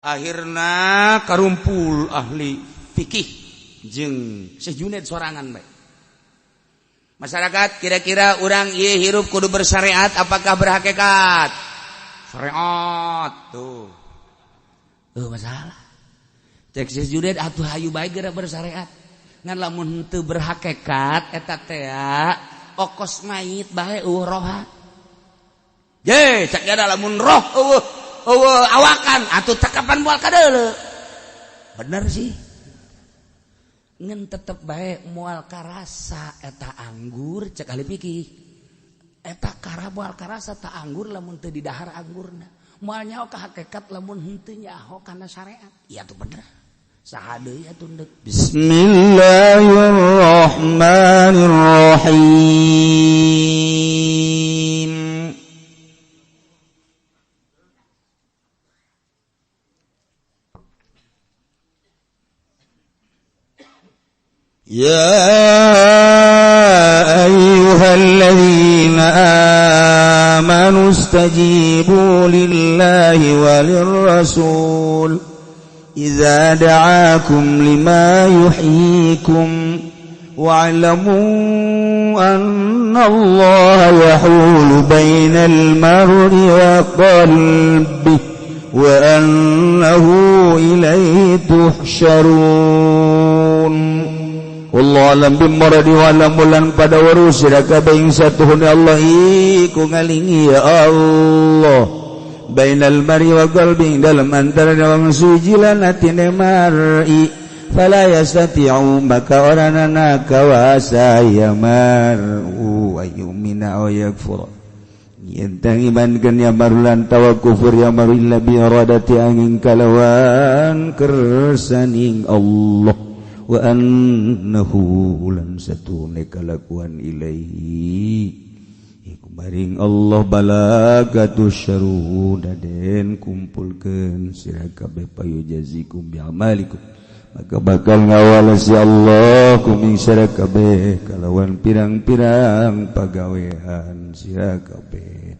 Akhirna karumpul ahli fikih jeung Syekh Junaid sorangan bae. Masyarakat, kira-kira orang ieu hirup kudu bersyariat apakah berhakikat? Syariat tuh. Masalah. Cek Syekh Junaid, atuh hayu bae geura bersyariat. Ngan lamun henteu berhakikat eta teh okos mayit bae eueuh roha. Ye, cek ada lamun roh eueuh eueuh awakan atuh cakapan moal kadeuleu. Bener sih. Ngan tetep bae moal karasa eta anggur, cek ahli fikih. Eta kara moal karasa ta anggur lamun teu didahar anggurna. Moal nyaho ka hakikat lamun henteu nyaho kana syariat. Iya tuh bener. Saha deui atuh deuk. Bismillahirrahmanirrahim. Ya ayyuhalladzina amanu istajibu lillahi walirrasul idza da'akum lima yuhyikum wa'lamu anna Allaha yahulu bainal mar'i wa qalbihi wa annahu ilaihi tuhsyarun. Wallahu alam bimuradi wa alam bulan pada waru sira kabeh ing satuhun Allah iku ngalingi ya Allah bainal mar'i wa qalbi dalam antara wong suci lan atine mar'i fala yastati'u maka ora nana kawasa ya mar'u ayyumina aw yakfur yentang imankeun ya marulan tawa kufur ya maru illa bi iradati angin kalawan kersaning Allah wa annahu lan satune kalakuan ilaihi iku maring Allah balagatu syarru daden kumpulkeun sira kabeh payu jazikum bi amalikum maka bakal ngawales ya Allah kum ing sira kabeh kalawan pirang-pirang pagawean sira kabeh.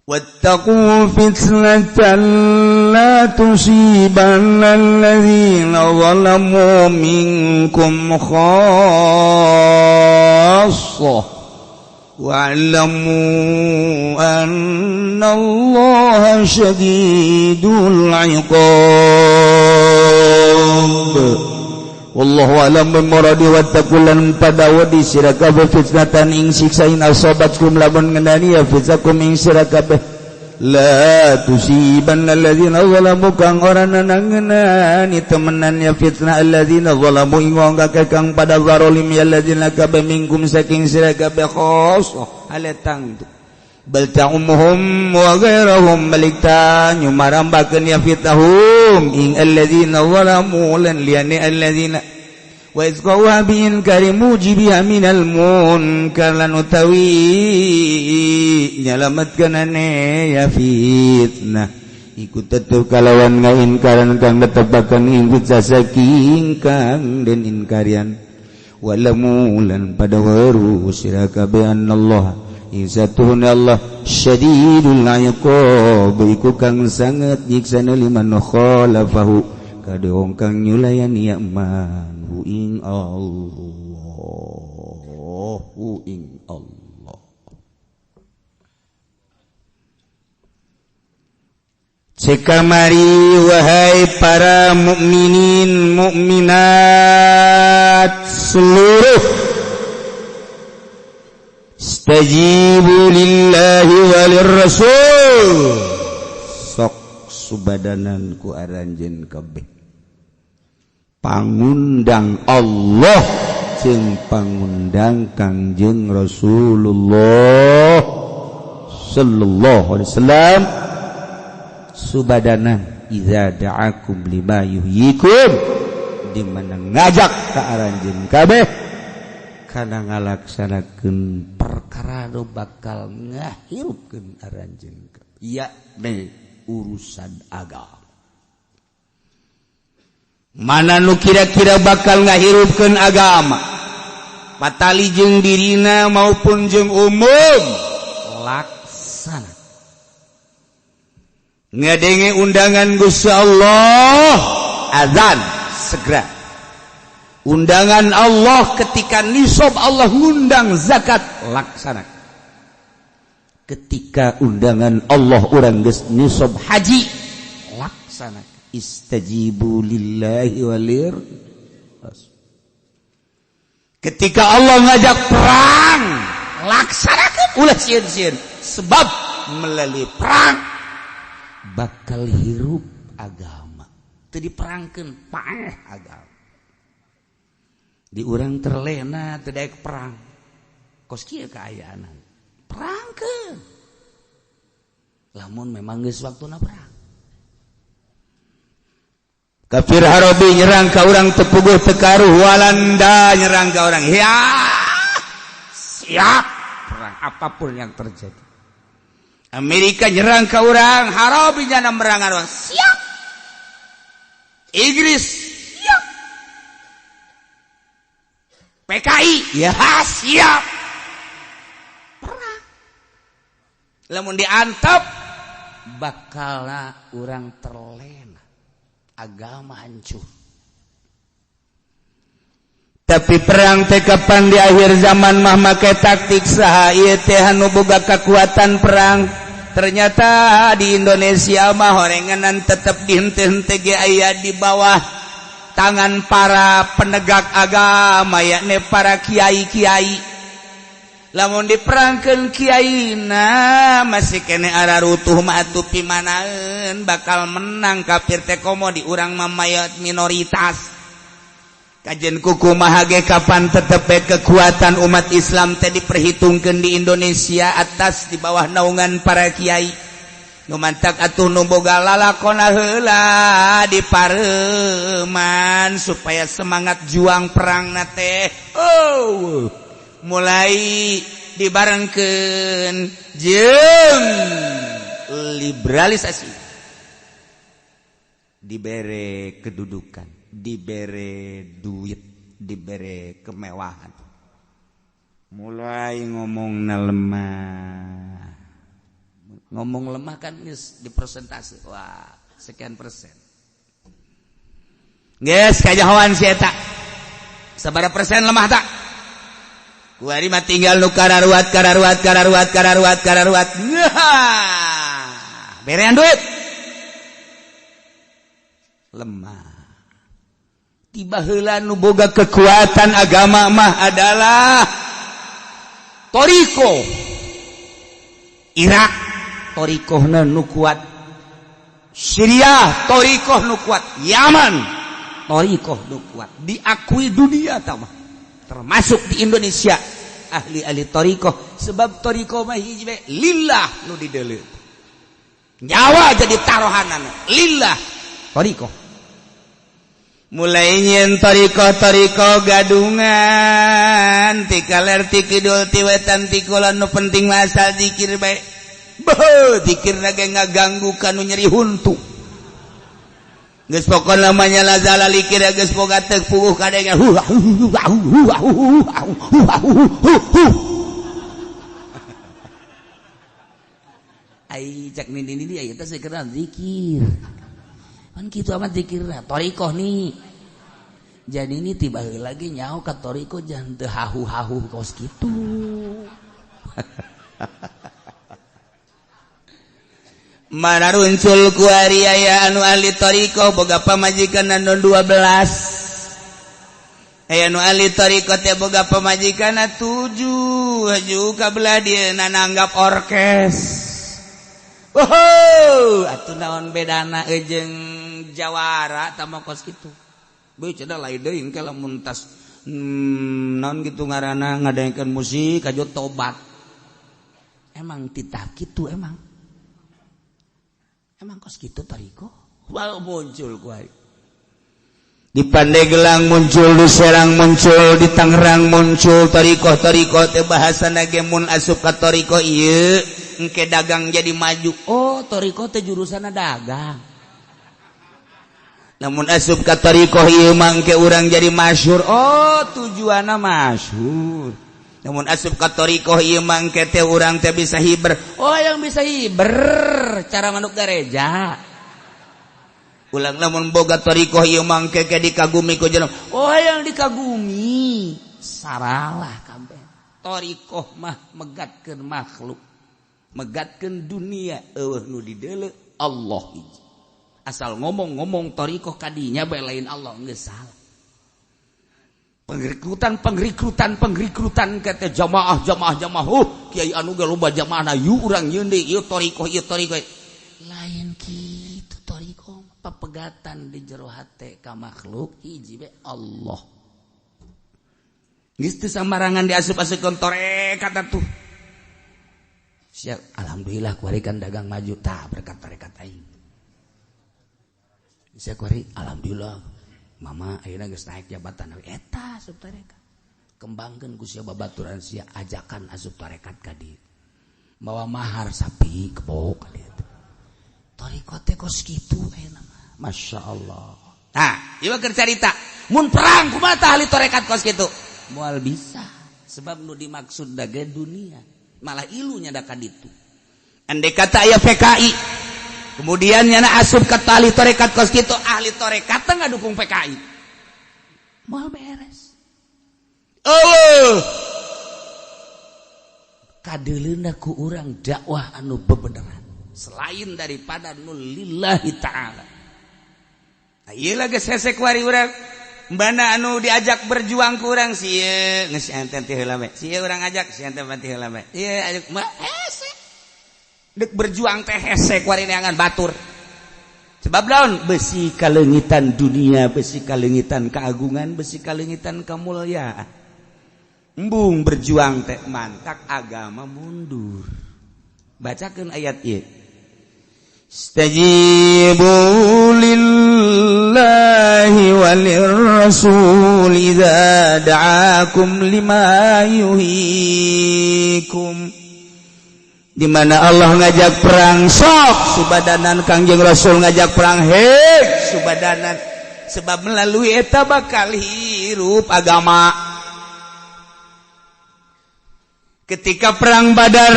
Wattaqu fitnatan la tusibanna alladzina zalamu minkum khassah wa'lamu anna Allaha syadidul 'iqab. Wallahu a'lam bimuradi wattaqulan pada wadi sira kabeh fitnatan ing siksa in asabatkum lamun ngendani ya fitnakum ing sira kabeh la tusibanna alladzina zalamu kang ora nangenani temenan ya fitnah alladzina zalamu ing wong kang pada zalim ya alladzina kabeh minkum saking sira kabeh khos aletang bal ta'umhum wa ghairahum malikta nyumarambakeun ya fitnahum ing alladzina zalamu lan liyane alladzina wa izqawa bi inkari mujibiha minal munkar lan utawi nyalametkeunane ya fitnah iku tetep kalawan ngainkaran kang netepaken ing saking kang den inkarian walamu lan pada weru sira kabeh Allah izatuhun Allah syadidul iqab iku kang sanget nyiksana liman khalafahu kade wong kang nyulayani ya man hu ing Allah hu ing Allah. Cekamari wahai para mukminin mukminat seluruh, istajibu lillahi walirrasul, sok subadanan ku aranjeun kabeh pangundang Allah jeung pangundang Kangjeng Rasulullah sallallahu alaihi wasallam. Subadanan idza da'akum lima yuhyikum, di mana ngajak ka aranjeun kabeh kana ngalaksanakeun perkara nu bakal ngahirupkeun aranjeun yakni urusan agama. Mana nu kira-kira bakal ngahirupkeun agama patali jeung dirina maupun jeung umum laksana. Ngadenge undangan Gusti Allah, azan segera. Undangan Allah ketika nisab, Allah ngundang zakat, laksana. Ketika undangan Allah, orang geus nisab haji, laksana. Istajibu lillahi walir. Ketika Allah ngajak perang, laksanakan, ulah sieun-sieun, sebab melalui perang bakal hirup agama. Teu diperangkeun, paeh agama. Di urang terlena, teu daek perang. Kos kieu kaayaan, perangkeun lamun memang geus waktuna perang. Kafir Harobi nyerang ka urang, teu puguh teu karuh. Walanda nyerang ka urang, ya siap perang apapun yang terjadi. Amerika nyerang ka urang, Harobi nyana merang urang, siap. Inggris siap, PKI ya siap perang. Lamun diantep, bakal urang terlena, agama hancur. Tapi perang teh kapan? Di akhir zaman mah make taktik saha ieu teh anu boga kekuatan perang. Ternyata di Indonesia mah horenganan tetep dihente-hente ge aya di bawah tangan para penegak agama, yakni para kiai-kiai. Lamun diperangkeun kiaina masih kene ararutuh mah atuh, pimanaeun bakal menang kafir teh? Komo di urang mah mayat minoritas. Kajen kukumaha ge kapan tetep kekuatan umat Islam teh diperhitungkan di Indonesia atas di bawah naungan para kiai. Nu mantak atuh nu boga lalakona heula di pareman supaya semangat juang perang teh, oh, mulai dibarengkeun jeung liberalisasi, dibere kedudukan, dibere duit, dibere kemewahan, mulai ngomong lemah. Ngomong lemah kan di persentase, wah, sekian persen. Geus kajahoan si eta sabaraha persen lemah tak. Kuari mah tinggal nu kararuat, kararuat, kararuat, kararuat, kararuat, berean duit, lemah. Tiba heula nu boga kekuatan agama mah adalah Toriko Irak, Torikohna nu kuat Syria, Torikoh nu kuat Yaman, Torikoh nu kuat diakui dunia mah, termasuk di Indonesia ahli-ahli Torikoh, sebab Torikoh mah hiji, lillah nu dideuleu, nyawa jadi taruhanan lillah. Torikoh mulai nyen toriko-toriko gadungan ti kaler, ti kidul, ti wetan, ti kulon, nu penting asal zikir bae. Beuh, zikir ge ngaganggu kanu nyeri huntu. Geus pokona namanya lazala likir, geus boga teu puguh kadenge hu hu hu hu hu hu hu. Ai cak nini nini aya teh zikir kan gitu amat zikirna torikoh nih. Jadi ini tiba lagi nyaho ka toriko, jangan teu hahu-hahu kos gitu. Mana runcul kuari aya anu ahli toriko boga pamajikan anu 12, aya anu ahli toriko teh boga pamajikan 7, juga belah dia nananggap orkes. Oh, atuh naon bedana jeung jawara tama kos kitu? Beuh, cenah lain deui engke lamun tas naon gitu ngaranna ngadaekeun musik kajo tobat. Emang titah kitu emang. Emang kos kitu tariko? Wah, muncul ku. Di Pandeglang muncul, di Serang muncul, di Tangerang muncul toriko-toriko teh. Bahasana ge mun asup ka toriko ieu engke dagang jadi maju. Oh, toriko teh jurusanna dagang. Namun asup ka toriko ieu mah engke urang jadi masyhur. Oh, tujuanna masyhur. Namun asup ka thoriqoh ieu mangke teh urang teh bisa hiber. Oh, yang bisa hiber cara manuk gareja. Ulang lamun boga thoriqoh ieu mangke ke dikagumi ku jelema. Oh, yang dikagumi saralah kabeh. Thoriqoh mah megatkeun makhluk, megatkeun dunia, eueuh nu dideuleu Allah hiji. Asal ngomong-ngomong thoriqoh kadinya bae lain Allah geus salah. Pengrekrutan pengrekrutan pengrekrutan kata jamaah jamaah jamaah, kiai anu ge loba jamaah, yu urang yeun deui ieu thoriqoh, ieu thoriqoh. Lain kitu thoriqoh, pepegatan di jero hate ka makhluk hiji be Allah. Geus teu sambarangan diasup-asupkeun tarekat atuh. Siap, alhamdulillah kuari kan dagang maju tah berkat tarekat aing. Sia kuari alhamdulillah mama ayeuna geus naik jabatan eta asup tarekat. Kembangkeun ku sia babaturan sia ajakan asup tarekat ka dieu. Mawa mahar sapi kebo ka dieu. Thoriqoh teh kos kitu ayeuna mah. Masya Allah. Nah, ieu keur carita. Mun perang kumaha tah ahli tarekat kos kitu? Moal bisa. Sebab nu dimaksud dage dunia. Malah ilunya da ka ditu. Andai kata aya PKI, kemudian nyana asup ke ahli tarekat kos kitu, ahli tarekat teh ngadukung PKI. Moal beres. Oh. Kadeuleuna ku urang dakwah anu bebeneran selain daripada nu lillahi ta'ala. Nah, ieu lah geus hese kuari urang. Mbana anu diajak berjuang ku urang sieun geus ente teh heula we. Sieun urang ajak si ente mah heula we. Ieu ajak mah hese. Dek berjuang teh hese kuari neangan batur. Sebab lawan besi kaleungitan dunia, besi kaleungitan keagungan, besi kaleungitan kemuliaan. Embung berjuang teh mantak agama mundur. Bacakeun ayat ieu. Istajibu lillahi walirrasul idza da'akum lima yuhyikum. Di mana Allah ngajak perang sok subadanan, Kangjeng Rasul ngajak perang hek subadanan, sebab melalui eta bakal hirup agama. Ketika perang Badar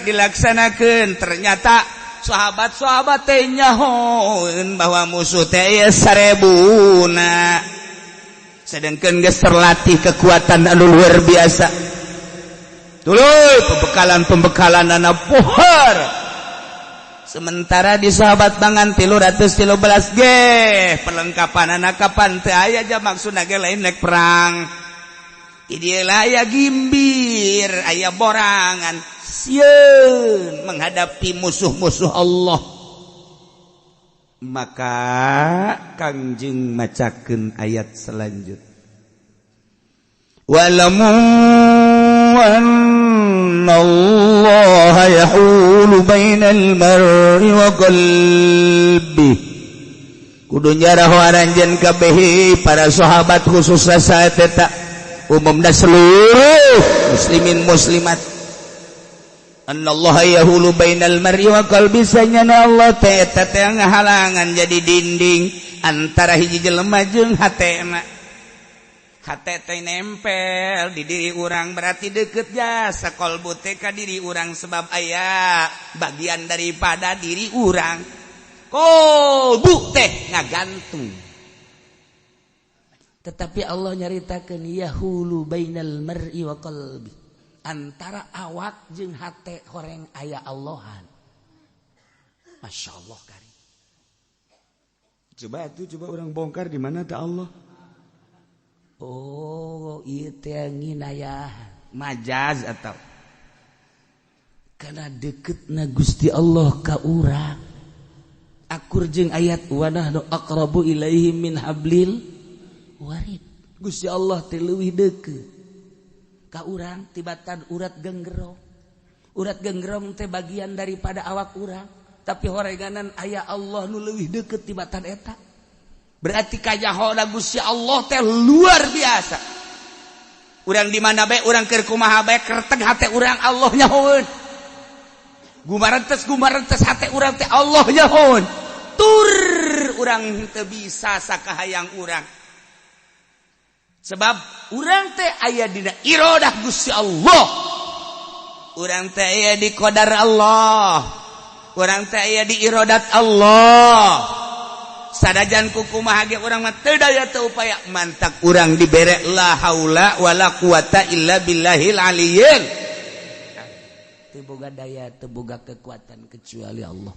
dilaksanakan, ternyata sahabat-sahabat teh nyahoeun bahwa musuh teh aya sarebuna, sedangkan geus terlatih kekuatan anu luar biasa. Tuluy pembekalan-pembekalan anak pohar. Sementara di sahabat mangan 313 ge perlengkapan anak kapan teu aya aja maksudna ge lain nek perang. Di aya gimbir, aya borangan, sieun menghadapi musuh-musuh Allah. Maka Kangjeng macakeun ayat selanjutnya. Wa'lamu annallaha yahulu bainal mar'i wa qalbihi. Kudu nyaraho aranjeun kabeh para sahabat khususna saat eta, umumna seluruh muslimin muslimat. Annallaha yahulu bainal mar'i wa qalbi, sanyana Allah teh eta teh ngahalangan jadi dinding antara hiji jelema jeung hatena. Hate teh nempel di diri urang, berarti deket jasa kolbu teh ka diri urang, sebab aya bagian daripada diri urang. Kolbu teh ngagantung. Tetapi Allah nyaritakeun yahulu bainal mar'i wa qalbi, antara awak jeung hate horeng aya Allahan. Masya Allah kari. Coba tuh, coba orang bongkar di mana tak Allah. Oh, ieu teh nginayah majaz atau karena deketna Gusti Allah ka urang. Akur jeung ayat wa nahnu aqrabu ilaihi min hablil warid. Gusti Allah teh leuwih deukeut ka urang tibatan urat genggerong. Urat genggerong teh bagian daripada awak urang, tapi horeganan aya Allah nu leuwih deukeut tibatan eta. Berarti kanyahona Gusti Allah teh luar biasa. Urang di mana bae, urang keur kumaha bae, kerteg hate urang Allah nyahoeun. Gumarentes gumarentes hate urang teh Allah nyahoeun. Tur urang teu bisa sakahayang urang. Sebab urang teh aya dina irodah Gusti Allah, urang teh aya di qadar Allah, urang teh aya di irodat Allah. Sadajan kukumaha ge urang mah teu daya teu upaya, mantak urang dibere la haula wala quwata illa billahil aliyyil. Teu boga daya, teu boga kekuatan kecuali Allah.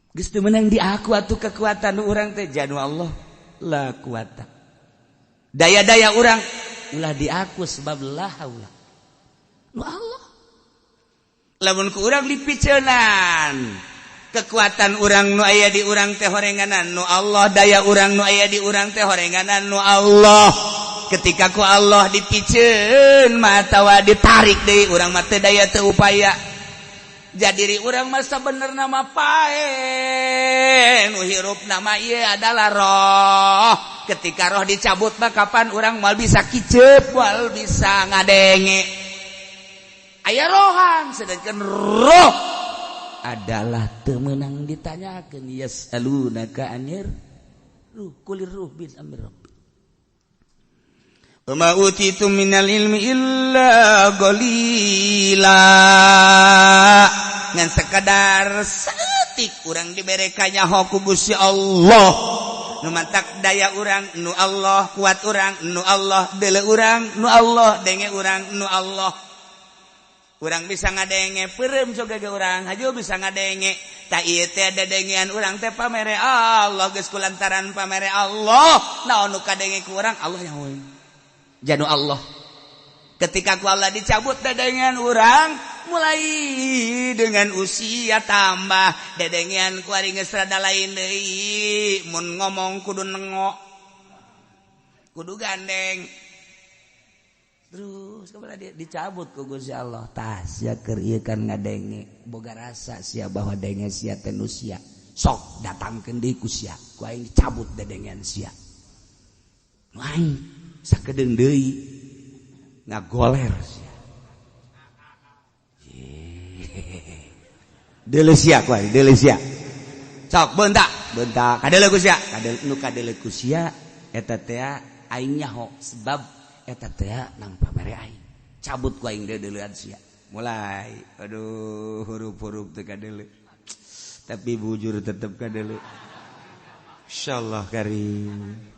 Geus teu meunang di aku atuh kekuatan urang teh janu Allah. La quwata, daya-daya urang ulah di aku sebab la haula nu Allah. Lamun ku urang dipiceunan kekuatan urang, nu aya di urang teh horenganan nu Allah, daya urang nu aya di urang teh horenganan nu Allah. Ketika ku Allah dipiceun matawa ditarik deui, urang mah teu daya teu upaya. Jadi urang masa bener nama pae nu hirup nama ieu adalah roh. Ketika roh dicabut mah kapan urang moal bisa kicep, moal bisa ngadenge, aya rohan. Sedangkan roh adalah teu meunang ditanyakeun. Yasalunaka anir ruh qulir ruh bin amri rabbi wa ma utitu minal ilmi illa qalila. Ngan sekadar saeutik urang dibere kanyaho ku Gusti Allah. Nu mantak daya urang nu Allah, kuat urang nu Allah, deuleu urang nu Allah, denge urang nu Allah. Urang bisa ngadenge peureum coga ge urang haju bisa ngadenge. Tak ieu teh dedengean urang teh pamere Allah. Geus kulantaran pamere Allah, naon nu kadenge ku urang Allah nyahoeun janu Allah. Ketika ku Allah dicabut dedengean urang, mulai dengan usia tambah dedengean ku ari geus rada lain deui. Mun ngomong kudu nengok, kudu gandeng terus kepada dia dicabut ku Gusti Allah. Tas sia keur ieu kan ngadenge, boga rasa sia bahwa denge sia teh nu sia. Sok datangkeun deui ku sia, ku aing dicabut dedengean sia. Nu aing sakedeung deui ngagoler sia. Deuleu sia ku aing, deuleu sia. Sok beuntak beuntak kadeuleu ku sia, kadeuleu nu kadeuleu ku sia eta teh aing nyaho sebab eta teh nang pamere aing. Cabut ku aing deuleuan sia. Mulai aduh, huruf-huruf teu kadeuleu, tapi bujur tetep kadeuleu. Insyaallah karim.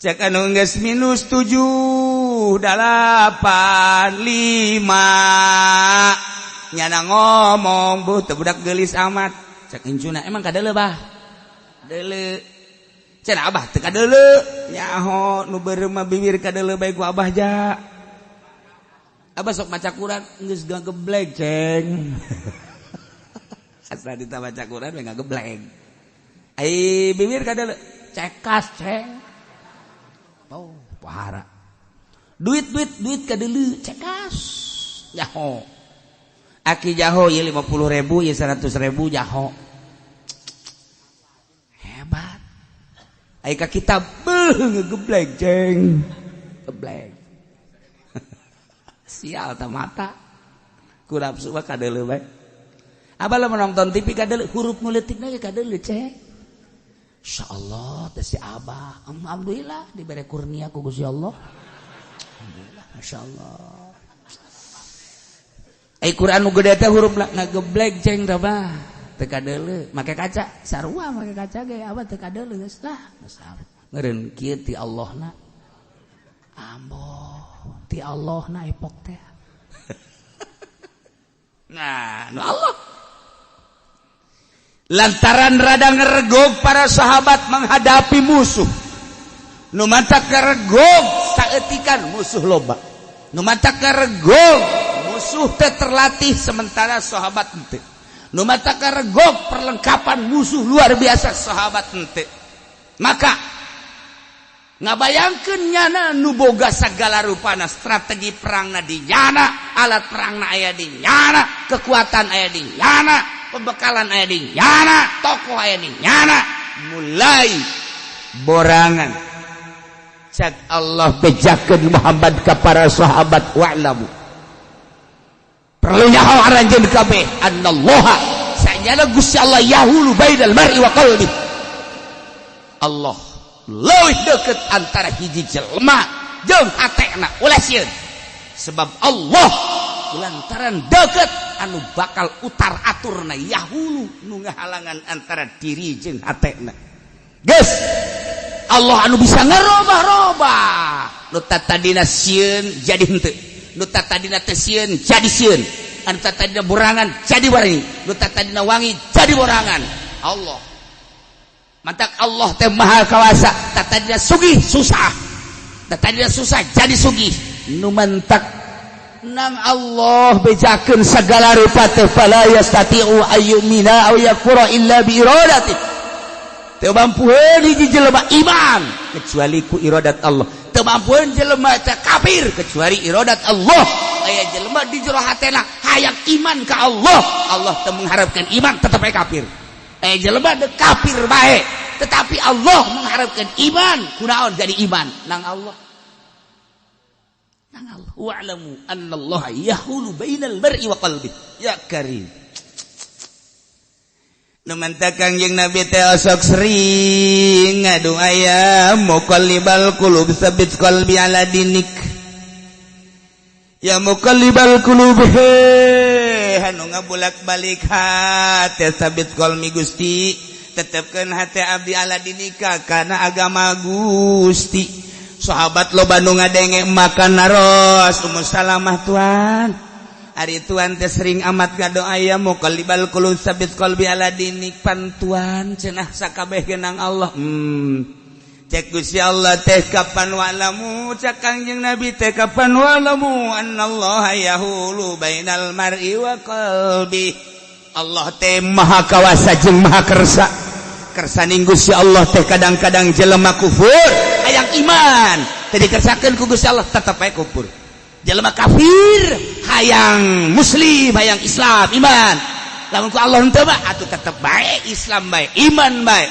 Cek anu geus minus 7, 8, 5, nyana ngomong, "Bu, teu budak geulis amat." Cek incuna, "Emang kadeuleu, Bah?" "Deuleu." Cenah Abah teu kadeuleu. Nyaho nu beureum mah bibir kadeuleu bae ku Abah ja. Abah sok maca Quran geus ngageblek, ceng. Asa dita baca Quran we ngageblek. Ai bibir kadeuleu cekas, ceng. Oh, pohara. Duit duit duit kadeuleu cekas. Nyaho. Aki jaho ieu 50.000, ieu 100.000 jaho. Hebat. Ai ka kitab beuh ngegeblek, ceng. Geblek. Sial ta mata. Ku nafsu mah kadeuleu bae. Abah lamun nonton TV kadeuleu huruf nu leutikna ge kadeuleu, ceng. Insyaallah teh si Abah. Alhamdulillah dibere kurnia ku Gusti Allah. Alhamdulillah, masyaallah. Ai Quran nu gede teh huruf ngageblek, ceng, tah bah. Teu kadeuleu, make kaca, sarua make kaca ge abah teu kadeuleu geus lah. Geus meureun kieu ti Allahna. Ambo, ti Allahna epok teh. Nah, nu Allah. Lantaran rada ngeregog para sahabat menghadapi musuh. Nu matak karegog saeutikan musuh loba. Nu matak karegog musuh teh terlatih sementara sahabat henteu. Nu matak karegog perlengkapan musuh luar biasa, sahabat henteu. Maka ngabayangkeun nyana nu boga sagala rupana strategi perangna di nyana, alat perangna aya di nyana, kekuatan aya di nyana, pembekalan aya di nyana, tokoh aya di nyana, mulai borangan. Cak Allah bejakeun Muhammad ka para sahabat, wa'lamu, perlu nyaho aranjeun kabeh, annallaha, sanyana Gusti Allah, yahulu bainal mar'i wa qalbi. Allah Leuwih deket antara hiji jelema jeung hatena, ulah sieun. Sebab Allah lantaran deket anu bakal utar aturna, yahulu nu ngahalangan antara diri jeung hatena. Geus Allah anu bisa ngerobah-robah. Nu tadina sieun jadi henteu, nu tadina teu sieun jadi sieun, anu tadina borangan jadi wangi, nu tadina wangi jadi borangan. Allah mantak Allah teh maha kawasa. Tadina sugih susah, tadina susah jadi sugih. Nu mantak nang Allah bejakeun segala rupa teh, fala yastati'u ayyumina aw yakfura illa bi iradati. Teu mampueun hiji jelema iman kecuali ku iradat Allah, teu mampueun jelema teh kafir kecuali iradat Allah. Aya jelema di jero hatena hayang iman ka Allah, Allah teu mengharapkan iman, tetep aya kafir. Aya jelema deuk kafir bae, tetapi Allah mengharapkan iman, kunaon jadi iman nang Allah, nang Allah. Wa'lamu anna Allah yahulu bainal mar'i wa qalbi. Ya karim. Nu mantak Kangjeng Nabi teh osok sering ngadoa, ya muqallibal qulub tsabbit qalbi ala dinik. Ya muqallibal qulub, he anu ngabulak-balik hate, tsabbit qalbi, Gusti, tetepkeun hate abdi, ala dinika, kana agama Gusti. Sahabat loba nu ngadenge, makan naros Ummu Salamah, "Tuan, ari tuan teh sering amat ngadoa ya muqallibal qulub tsabbit qalbi ala dinik, pan tuan cenah sakabeh nang Allah." Cek Gusti Allah teh kapan? Wa'lamu, cek Kangjeng Nabi teh kapan? Wa'lamu annallaha yahulu bainal mar'i wa qalbi. Allah teh maha kawasa jeung maha kersa. Kersaning Gusti Allah teh kadang-kadang jelema kufur hayang iman, teh dikersakeun ku Gusti Allah, tetep bae kufur. Jelema kafir hayang muslim, hayang Islam, iman, lamun ku Allah henteu mah atuh tetep bae Islam bae, iman bae.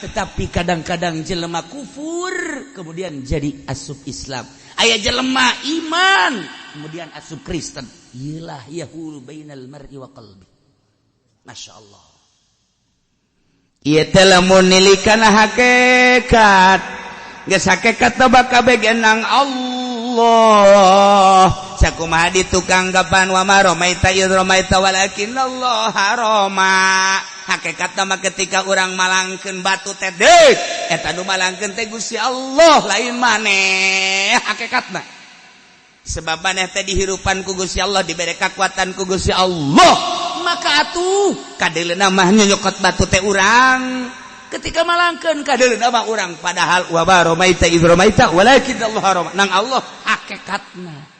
Tetapi kadang-kadang jelema kufur kemudian jadi asup Islam, aya jelema iman kemudian asup Kristen. Iyalah yahulu bainal mar'i wa qalbi. Masya Allah. Ieu teh lamun nilikana hakikat, geus hakikat bakal nang Allah. Sakumaha di tukang kapan, wa ma romaita idz romaita walakin Allah roma. Hakikat mah ketika orang malangkeun batu teh, deuk eta nu malangkeun teh Gusti Allah, lain maneh hakikatna. Sebab maneh teh dihirupan ku Gusti Allah, dibere kekuatan ku Gusti Allah, maka atuh kadeuleuna mah nyokot batu teh urang. Ketika malangkeun kadeuleuna mah urang, padahal wa ma romaita idz romaita walakin Allah roma, nang Allah hakikatna.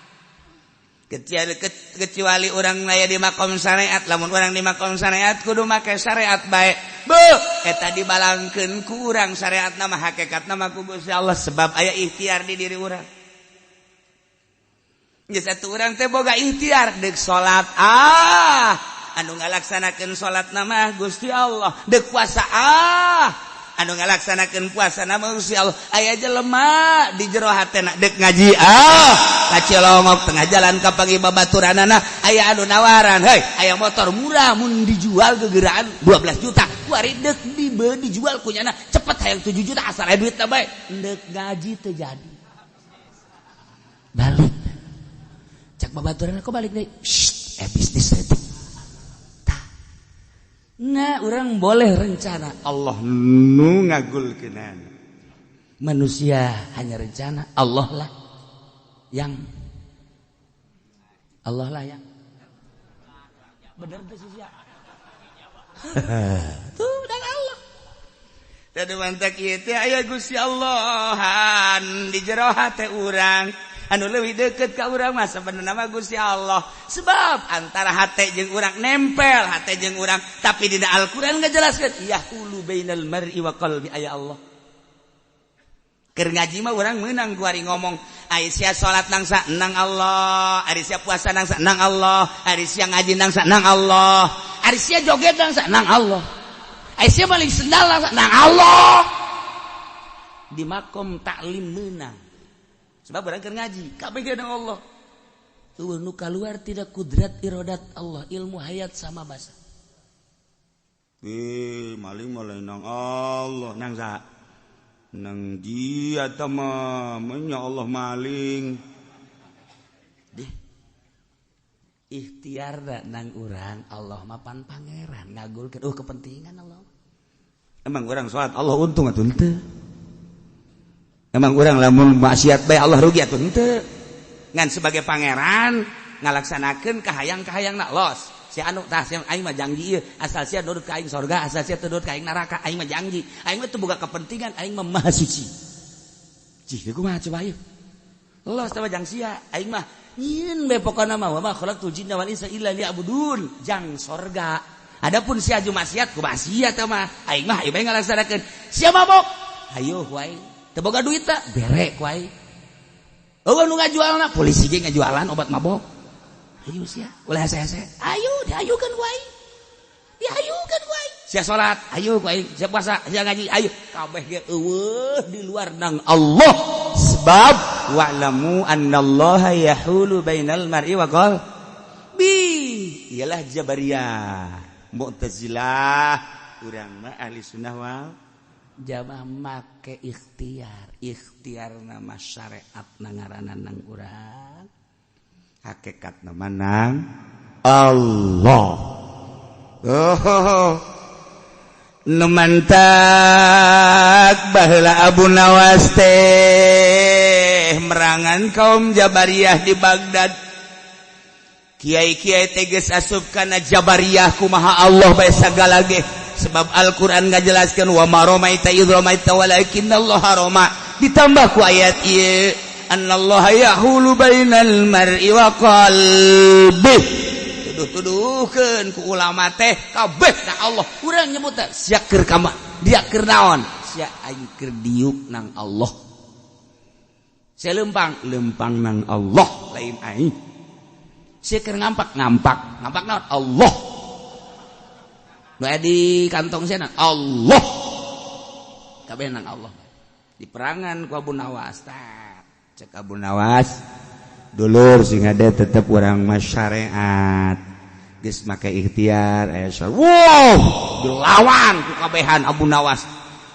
Kecuali, kecuali orang aya di makom syariat. Lamun orang di makom syariat kudu make syariat bae. Bu eta dibalangkeun ku urang syariat nama, hakikat nama ku Gusti Allah, sebab aya ikhtiar di diri urang. Geus atuh urang teh boga ikhtiar, deuk salat, ah, anu ngalaksanakeun salat nama Gusti Allah. Deuk puasa, ah, anu ngalaksanakeun puasa nama Gusti Allah. Aya jelema di jero hatena deuk ngaji, ah, kacilongok tengah jalan kapanggih babaturanana, aya anu nawaran, "Hei, aya motor murah, mun dijual gegeraan 12 juta." Kuari deuk dijual kunyana cepet, hayang 7 juta, asal aya duit bae. Deuk ngaji teu jadi, balik. Cak babaturan, "Kok balik deui?" "Shh, eh, bisnis detik." Nah, orang boleh rencana, Allah nu ngagulkeun. Manusia hanya rencana, Allah lah yang, Allah lah yang bener tuh sih ya. Tuh dan Allah. Tadi mantak ieu teh aya Gusti Allahan di jero hate urang. Anu leuwih deket ka urang mah sebenarnya mah Gusti Allah, sebab antara hate jeung urang nempel, hate jeung urang. Tapi dina Al-Qur'an ngajelaskeun yahulu bainal mar'i wa qalbi, aya Allah. Keur ngaji mah urang meunang kuari ngomong, ari sia salat nang sa, nang Allah, ari sia puasa nang sa, nang Allah, ari sia ngaji nang sa, nang Allah, ari sia joget nang sa, nang Allah, ari sia maling sendal nang sa, nang Allah. Di makom taklim meunang, sebab urang keur ngaji kabeh nang Allah. Eueuh nu kaluar tidak kudrat iradat Allah, ilmu hayat sama basa. Ih, maling malah nang Allah, nang sa. Nang dia mah nya Allah maling. Dih. Ikhtiar nang urang, Allah mapan pangeran ngagulkeun kepentingan Allah. Emang urang salat Allah untung atuh henteu? Emang urang lamun maksiat bae Allah rugi atuh henteu? Ngan sebagai pangeran ngalaksanakeun kahayang-kahayang nak los si anu tah, si aing mah janji ieu, asal sia nurut ka aing sorga, asal sia nurut ka aing neraka. Aing mah janji, aing mah teu boga kepentingan, aing mah maha suci. Cih, kumaha coba ieu? Los teh jang sia, aing mah nyieun be pokona mah, wa ma khalaqtul jinna wal insa illa liya'budun, jang sorga. Adapun sia aju maksiat, ku maksiat mah aing mah ayo bae ngalaksanakeun. Sia mabok, hayo ku aing. Teu boga duit tak, bere ku aing. Eueuh nu ngajualna, polisi ge ngajualan obat mabok. Ayo sia, ulah hese-hese. Ayo diayukeun ku aing. Diayukeun ku aing. Sia salat, ayo ku aing. Sia puasa, sia ngaji, ayo. Kabeh ge eueuh di luar nang Allah. Sebab wa'lamu annallaha yahulu bainal mar'i wa qalbi. Ialah Jabariyah, Mu'tazilah, urang mah ahli sunnah wal jamaah make ikhtiar. Ikhtiar nama syariat nangaranan nang urang. Hakikat nama nang Allah. Oh, nu mantak baheula Abu Nawas teh merangan kaum Jabariyah di Baghdad. Kiai-kiai teges asup kana Jabariyah, kumaha Allah bae sagala ge, sebab Al-Qur'an ngajelaskeun wa ma ramaita idz ramaita walakinallaha rama, ditambah ku ayat ieu annallaha yahulu bainal mar'i wa qalbi. Tuduh-tuduhkeun ku ulama teh kabeh na Allah. Urang nyebut teh sia keur kama dia keur naon, sia aing keur diuk nang Allah, sia lempang lempang nang Allah, lain aing. Sia keur ngampak ngampak ngampak naon? Allah. Nu aya di kantong sia Allah, kabeh nang Allah. Di perangan ku Abu Nawas tah. Cek Abu Nawas, dulur sing ada tetep urang mah syariat, geus make ikhtiar aya. Wow, dilawan ku kabehan Abu Nawas.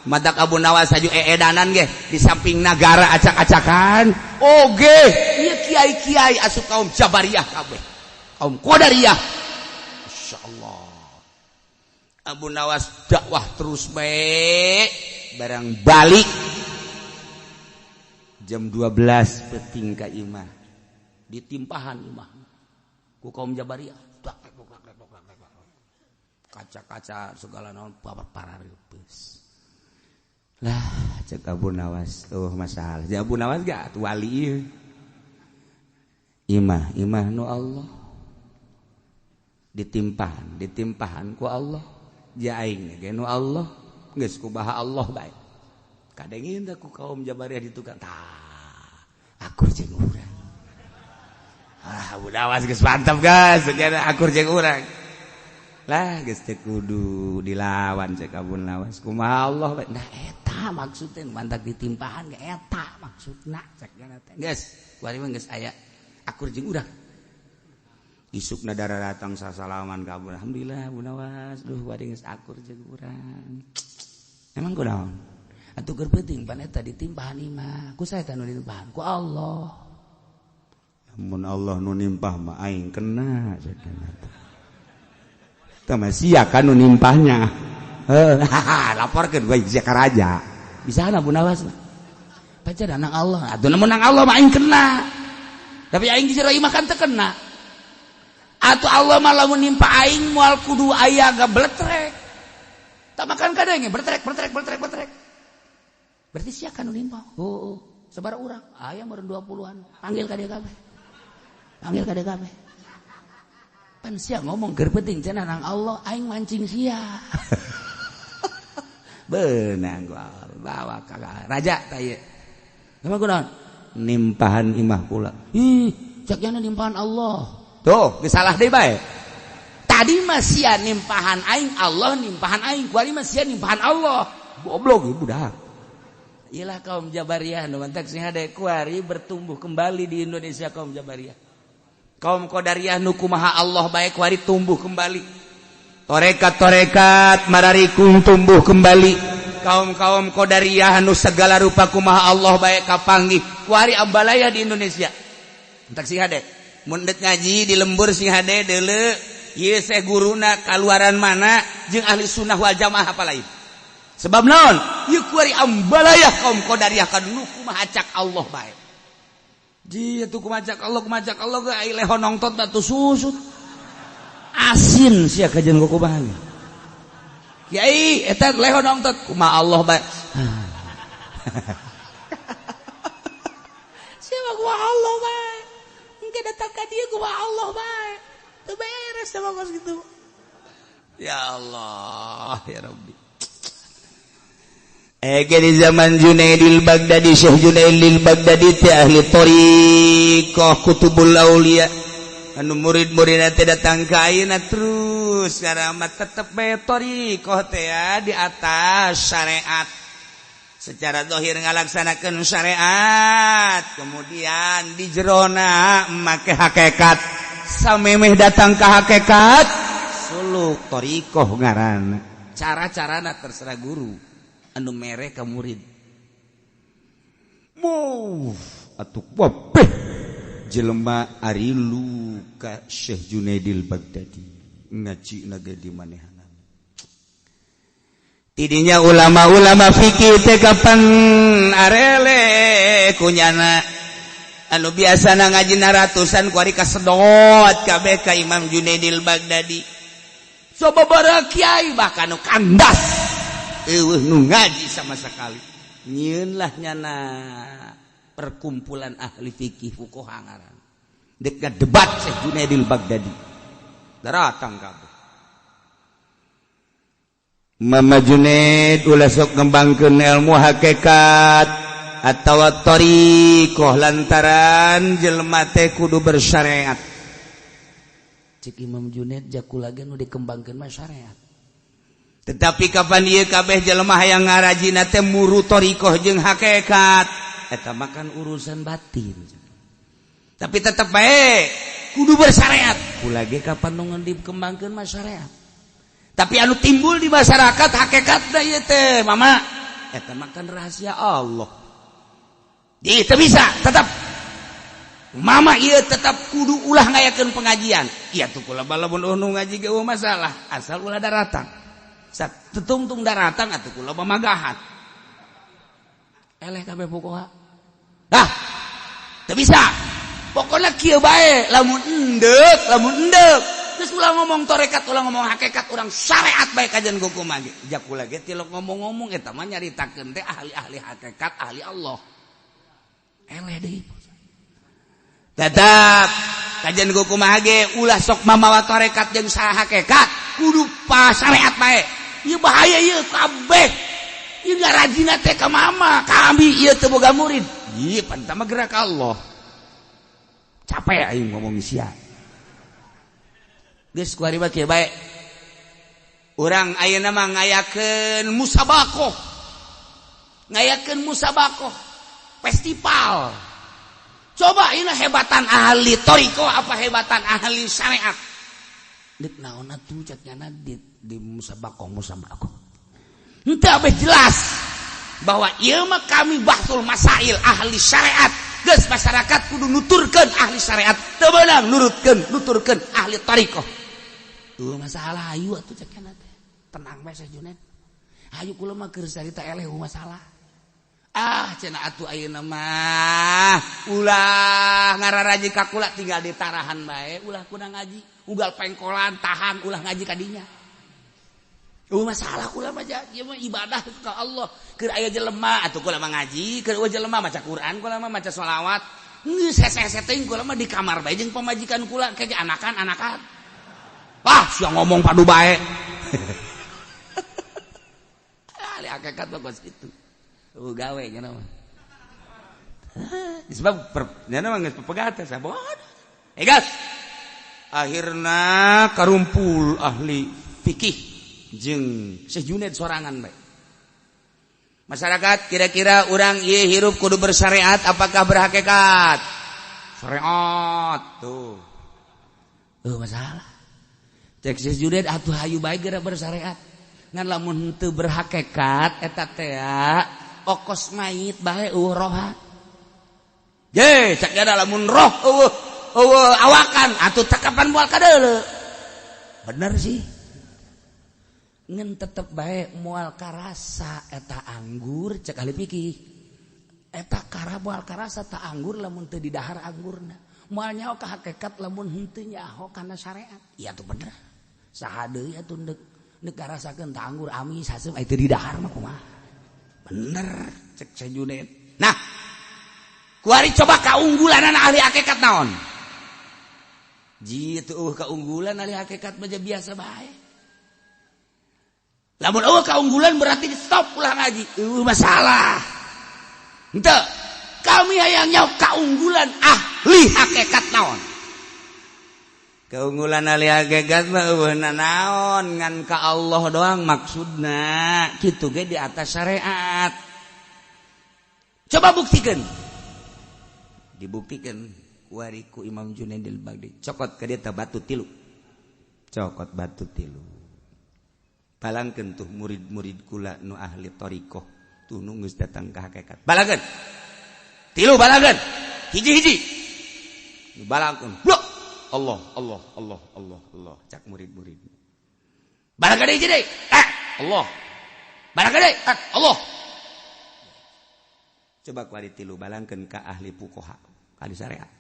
Madak Abu Nawas aju eedanan ge di samping nagara acak-acakan oge ieu kiai-kiai asup kaum Jabariyah kabeh, kaum Qadariyah. Insyaallah Abu Nawas dakwah terus bae. Barang balik Jam 12 peting ka imah, ditimpahan imah ku kaum Jabariyah, kaca-kaca segala naon babat parareupeus lah. Cek Abu Nawas, oh masalah. Ya Abu Nawas gak atuh wali ieu, imah imah nu Allah, ditimpahan ditimpahan ku Allah, ja aing ge nu Allah, geus kubaha Allah bae. Kadengin teh ku kaum Jabariyah di tukang tah, akur jeung urang. Ah, Abu Nawas geus mantap, guys, akur jeung urang lah, geus teu kudu dilawan. Cek Abu Nawas, kumaha Allah bae. Nah, eta maksudnya mantak ditimpahan ge eta maksudna. Cek teh geus kuari mah geus aya akur jeung urang. Isukna darah datang sasalaman ka Abu, alhamdulillah Abu Nawas, duh, kuari geus akur jeung urang. Emang kunaon atuh keur penting pan eta ditimpahan imah ku saya nu ditimpahan ku Allah. Mun Allah nu nimpah mah aing kena. Tah mah sia kan nu nimpahnya. Laporkeun bae sia ka raja. Bisa Abu Nawas mah pacar nang Allah atuh, mun nang Allah mah aing kena, tapi aing di jero imah kan teu kena atuh. Allah mah lamun nimpa aing moal kudu aya gabletrek, tak makan kadang bertrek bertrek bertrek bertrek, berarti sia kan nu nimpa. Oh, sabar urang aya meureun 20-an, panggil ka dieu kabeh, panggil ka dieu kabeh. Pan sia ngomong keur penting cenah nang Allah, aing mancing sia. Benang gua bawa ka raja tah ieu. Emang kunaon? Nimpahan imah kula. Ih, cek yana nimpahan Allah. Tuh, geus salah deui bae. Tadi mah sia nimpahan aing, Allah nimpahan aing. Kuari mah sia nimpahan Allah. Goblok ieu budak. Iyalah kaum Jabariyah nu mantak sing hade kuari bertumbuh kembali di Indonesia kaum Jabariyah. Kaum Qadariyah nu kumaha Allah bae kuari tumbuh kembali. Torekat-torekat mararikung tumbuh kembali. Kaum-kaum Qadariyah nu segala rupa kumaha Allah bae kapanggih. Kuari ambalaya di Indonesia. Entak sing hade. Mun deuk ngaji di lembur sing hade deuleu ieu seh guruna kaluaran mana jeung ahli sunnah wal jamaah apa lain. Sebab naon? Ieu kuari ambalaya kaum Qadariyah kanu kumaha cak Allah bae. Ji atuh kumaha cak Allah, kumaha cak Allah ge ai leho nongtot batu susut. Asin sia kajian kumaha. Kiai eta leho nongtot kumaha Allah bae. Siapa kumaha Allah bae. Engke datang ka dieu kumaha Allah bae. Teu beres sama kos gitu. Ya Allah, ya Rabbi. Ege di zaman Junaidil Baghdadi, Syekh Junaidil Baghdadi teh ahli thariqah Kutubul Aulia. Anu murid-muridna teh datang ka ayeuna terus karamat tetep bae thariqah teh di atas syariat. Secara zahir ngalaksanakeun syariat, kemudian di jerona make hakikat. Samemeh datang ka hakikat, suluk thariqah ngaranna. Cara-carana terserah guru. Anu mere ka murid. Move atuh wabeh jelema arilu ka Syekh Junaidil Baghdadi ngaji naga di manehanana. Tidinya ulama-ulama fikih teh kapan arele kunyana anu biasana ngajina ratusan kuari kasedot kabeh ka Imam Junaidil Baghdadi. Sababaraha kiai bahkan nu kandas eueuh nu ngaji sama sekali. Nyieun lah nyana perkumpulan ahli fikih fuqaha ngaran. Dek debat Syekh Junaidil Baghdadi. Daratang kabeh. Mama Junaid ulah sok ngembangkeun ilmu hakikat atawa thariqah lantaran jelema teh kudu bersyariat. Cek Imam Junaid jakula ge nu dikembangkeun mah syariat. Tetapi kapan ieu kabeh jelema hayang ngarajina teh muru thariqah jeung hakikat, eta mah kan urusan batin. Tapi tetep bae kudu bersyariat. Kula ge kapan nu dikembangkeun mah syariat. Tapi anu timbul di masyarakat hakikatna ieu teh mama, eta mah kan rahasia Allah. Di teu bisa tetep mama ieu tetep kudu ulah ngayakeun pengajian. Ieu tuh kula lamun nu ngaji ge masalah, asal ulah daratang. Sat tetungtung daratang atuh kula mamagahan. Eleh kabeh fuqaha. Dah. Teu bisa. Pokona kieu bae lamun endeuk, lamun endeuk. Geus ulah ngomong tarekat, ulah ngomong hakikat, urang syariat bae kajian kumaha ge. Jak kula ge tilok ngomong-ngomong eta mah nyaritakeun teh ahli-ahli hakikat, ahli Allah. Eleh deui. Tetap kajian kumaha ge ulah sok mamawa tarekat jeung saha hakikat, kudu pa syariat bae. Ieu bahaya ieu kabeh. Ieu ngarajina teh ka mama, kami ieu teu boga murid. Ieu pan mah gerak Allah. Capek aing ngomong sia. Geus kuari mah kieu bae. Urang ayeuna mah ngayakeun musabaqah. Ngayakeun musabaqah, festival. Coba ini hebatan ahli thariqah apa hebatan ahli syariat. Deuk naon atuh cek nyana di musabaqah musabaqah. Henteu abeh jelas bahwa ieu mah kami bahsul masail ahli syariat. Geus masyarakat kudu nuturkeun ahli syariat, teu beunang nurutkeun nuturkeun ahli thariqah. Tuh masalah ayu atuh cek nyana teh. Tenang bae Syekh Junaid. Hayu kula mah keur carita eleh masalah. Ah cenah atuh ayeuna mah ulah ngararaji ka kula tinggal ditarahan bae ulah kuna ngaji ugal pengkolan tahan ulah ngaji kadinya. Masalah kula mah ieu mah ibadah ka Allah. Keur aya jelema atuh kula mah ngaji, keur eueuh jelema maca Quran, kula mah maca sholawat. Geus hese-hese teuing kula mah di kamar bae jeung pamajikan kula ke anakan-anakan. Wah, sia ngomong padu bae. Ahli hakikat mah kos kitu. Eueuh gawe nya mah. Sebab nya mah geus pepegat teh sabodo. Eh gas. Akhirna karumpul ahli fikih jeung Syekh Junaid sorangan bae. Masyarakat kira-kira urang ieu hirup kudu bersyariat apakah berhakikat? Syariat tuh. Masalah. Cek Syekh Junaid atuh hayu bae geura bersyariat. Ngan lamun teu berhakekat eta teh okos mayit bae eueuh roha. Ye, cak ada lamun roh eueuh eueuh awakan atuh cakapan moal kadeuleu. Bener sih. Ngan tetep bae moal karasa eta anggur cek ahli fikih. Eta kara moal karasa ta anggur lamun teu didahar anggurna. Moal nyaho ka hakikat lamun henteu nyaho kana syariat. Iya tuh bener. Saha deui atuh deuk ngarasakeun ta anggur amis haseum aya teu didahar mah kumaha. Bener cek Junaid. Nah, kuari coba kaunggulan ahli hakikat naon? Jitu keunggulan ahli hakikat mah biasa bae. Lamun eueuh keunggulan berarti stop ulah ngaji. Eueuh masalah. Henteu. Kami hayang nyaho keunggulan ahli hakikat naon? Keunggulan ahli hakikat mah eueuh naon ngan ka Allah doang maksudna. Kitu ge di atas syariat. Coba buktikan. Dibuktikan kuari ku Imam Junaidil Baghdadi. Cokot ka dieu batu tilu. Cokot batu tilu. Balangkeun tuh murid-murid kula nu ahli thariqah tuh nu geus datang ka hakikat. Balangkeun. Tilu balangkeun. Hiji-hiji. Balangkeun. Blok. Allah, Allah, Allah, Allah, Allah. Cak murid-murid. Balangkeun hiji deui. Allah. Balangkeun deui. Allah. Coba kuari tilu balangkeun ka ahli fuqaha, ahli syariat.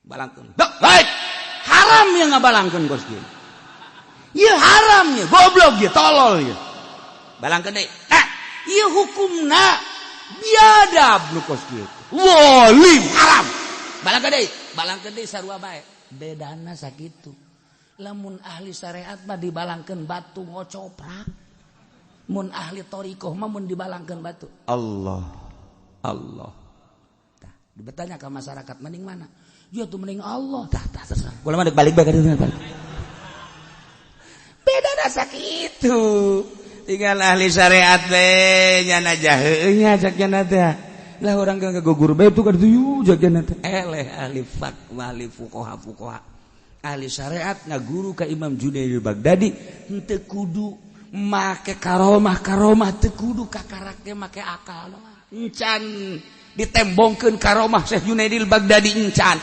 Balangkeun. Blok. Baik. Haram yang ngabalangkeun kos kieu. Ieu haram ya, goblok ya, tolol ya. Balangkeun deui. Ieu hukumna biadab nu kos kieu. Zalim haram. Balangkeun deui sarua bae. Bedana sakitu. Lamun ahli syariat mah dibalangkeun batu ngocoprak. Mun ahli thariqah mah mun dibalangkeun batu. Allah. Allah. Tah, dibertanya ke masyarakat mending mana? Ya tuh mending Allah. Tah, tah terserah. Kula mah balik bae ka dieu balik. Beda rasa gitu. Tinggal ahli syariat we nyana jaheung nya cak nya teh. Lah orang kan gugur bae tuh ka ditu cak nya teh. Eleh ahli fatwa, ahli fuqaha fuqaha. Ahli syariat ngaguru ka Imam Junaid Baghdadi henteu kudu make karomah karomah teu kudu kakarake make akal doang. Encan ditembongkeun karomah Syekh Junaidil Baghdadi encan.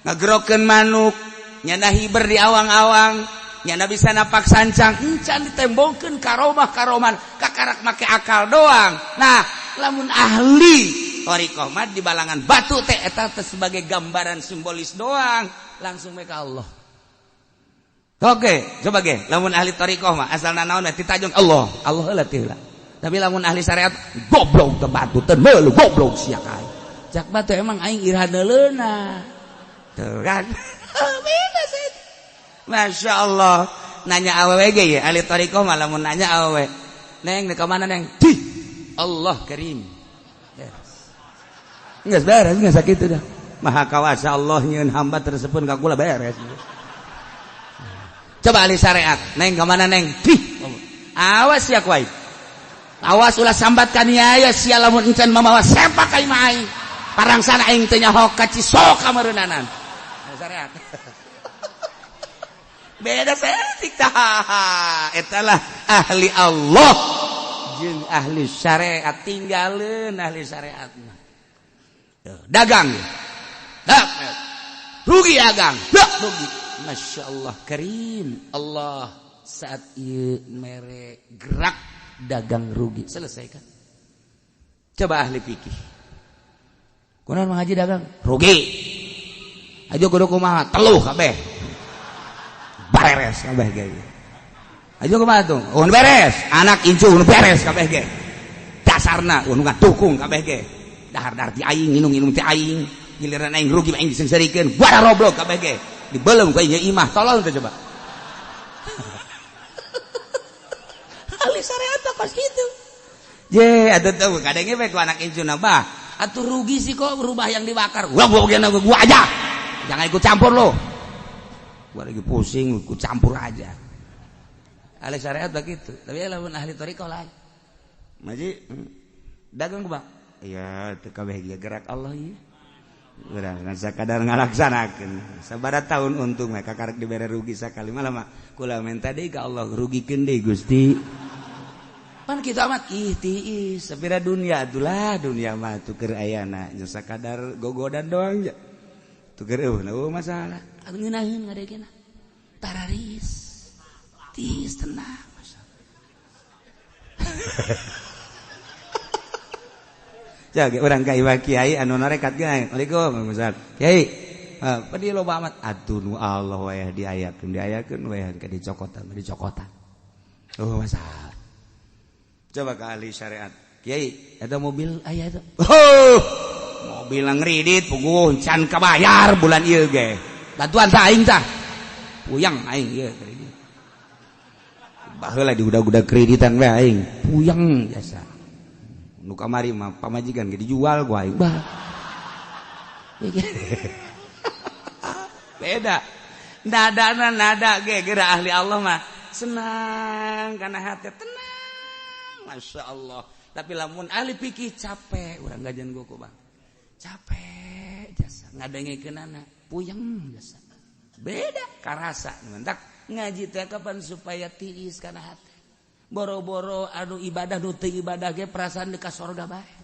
Ngagerokeun manuk, nyana hiber di awang-awang, nyana bisa napak sancang, encan ditembongkeun karomah karoman kakarak make akal doang. Nah, lamun ahli thariqah mah di balangan batu teh eta teh sebagai gambaran simbolis doang, langsung mereka Allah. Oke, coba ge, lamun ahli thariqah mah asalna naon ditajong Allah, Allah heula teh heula. Tapi lamun ahli syariat goblok teh batu teh meulu goblok sia ka. Cak batu emang aing iraha neuleuna. Tuh kan. Beda sih. Masya Allah. Nanya awewe ge ya, ahli thariqah mah lamun nanya awewe. Neng, ka mana neng? Di Allah Karim. Beres. Geus beres, geus sakitu dah. Maha kawasa Allah nyieun hamba tersebut ka kula beres. Coba ahli syariat, neng ka mana neng? Di awas ya kuai. Awas ulah sambat ka nia sia lamun encan mamawa sempak ka imah aing. Parangsana aing teu nyaho ka Cisoka meureunnanan. Syariat. Beda setik tah. Eta lah ahli Allah jeung ahli syariat, tinggalin ahli syariat mah. Dagang. Dak. Rugi dagang. Dak rugi. Masya Allah Karim. Allah saat ieu mere gerak dagang rugi. Selesai kan? Coba ahli fikih. Kunaon mengaji dagang? Rugi. Aja kudu kumaha? Teluh kabeh. Bareres kabeh ge. Aja kumaha tuh? Oh beres. Anak incu nu beres kabeh ge. Dasarna nu ngadukung kabeh ge. Dahar-dahar ti aing, minum-minum ti aing. Giliran aing rugi aing diseungseurikeun. Bara roblok kabeh ge. Dibelem ku aing imah. Tolong teh coba. Ahli syariat pas gitu. Je, atuh tuh kadangnya bae ku anak incu bah. Atuh rugi sih kok rubah yang dibakar. Gua gua aja. Jangan ikut campur lo. Gua lagi pusing ikut campur aja. Ahli syariat begitu. Tapi lamun ahli thariqah lain. Maji dagang gua. Iya, teu kabeh ge gerak Allah ieu. Urang sakadar ngalaksanakeun. Sabaraha tahun untung mah kakarek dibere rugi sakali malah mah kula menta deui ka Allah rugikeun deui Gusti. Pan kitu amat ih tiis sapira dunia atulah dunia mah tuh keur ayana nya sakadar gogodan doang ja. Tuh keur eueuh masalah. Atuh ngeunaheun ngadegena. Tararis. Tiis tenang masalah. Jaga orang ka iwa kiai anu narekat ge. Assalamualaikum Ustaz. Kiai, pedi loba amat atuh nu Allah wae diayakeun diayakeun wae ka dicokotan dicokotan. Oh masalah. Coba ke ahli syariat. Kiai, ada mobil aya eta. Oh, mobil ngridit puguh can kabayar bulan ieu ge. Bantuan tah aing tah. Puyang aing ieu kredit. Baheula diudag-udag kreditan we aing. Puyang jasa. Nu kamari mah pamajikan ge dijual ku aing. Bah. Beda. Nadana nada ge geura ahli Allah mah senang kana hati tenang. Masya Allah. Tapi lamun ahli pikir capek urang gajian gua ku bang. Capek jasa ngadengekeunana puyeng jasa. Beda karasa mentak ngaji teh kapan supaya tiis kana hati. Boro-boro anu ibadah nu teu ibadah ge perasaan di ka sorga bae.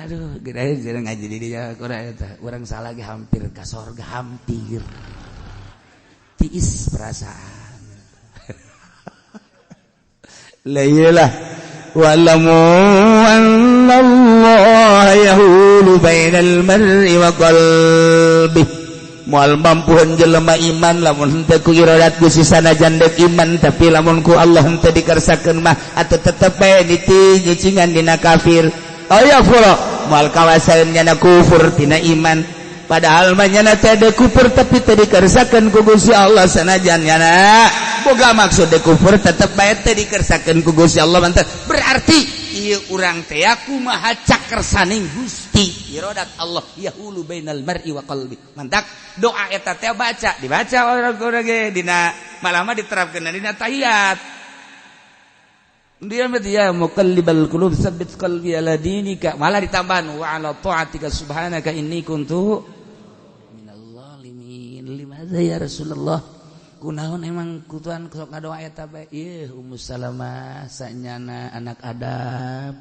Aduh, geura jeung ngaji di dieu kurang eta. Urang salah ge hampir ka sorga hampir. Tiis perasaan. La iyalah wa'lamu anna Allah yahulu bainal mar'i wa qalbihi. Moal mampuhan jelema iman lamun henteu ku iradat Gusti sanajan deuk iman tapi lamun ku Allah henteu dikersakeun mah atuh tetep bae niti nyicingan dina kafir. Aya fura moal kawasaeun nyana kufur tina iman padahal mah nyana teh deuk kufur tapi teu dikersakeun ku Gusti Allah sanajan nyana boga maksud deuk kufur tetep bae teu dikersakeun ku Gusti Allah mantep. Berarti ieu urang teh kumaha cakersaning Gusti iradat Allah yahulu bainal mar'i wa qalbi. Mantak doa eta teh baca dibaca orang-orang ge dina malah mah diterapkeun dina tahiyat. Dia mah ya muqallibal qulub tsabbit qalbi ala dinika malah ditambahan wa ala ta'atika subhanaka inni kuntu minal zalimin. Limadza ya Rasulullah? Kunaon emang kutuan sok ngadoa eta bae? Ieu Ummu Salamah sanyana anak Adam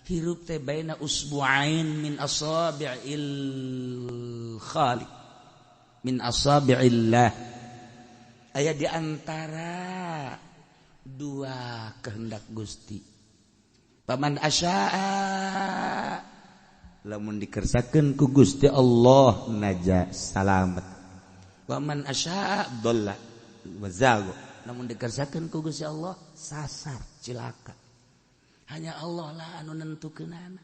hirup teh baina usbu'ain min asabi'il khaliq min asabi'illah. Aya di antara dua kehendak Gusti. Paman asya'a lamun dikersakeun ku Gusti Allah naja salamet. Waman asya'a dhalla wa zago. Lamun dikersakeun ku Gusti Allah sasar cilaka. Hanya Allah lah anu nentukeunana.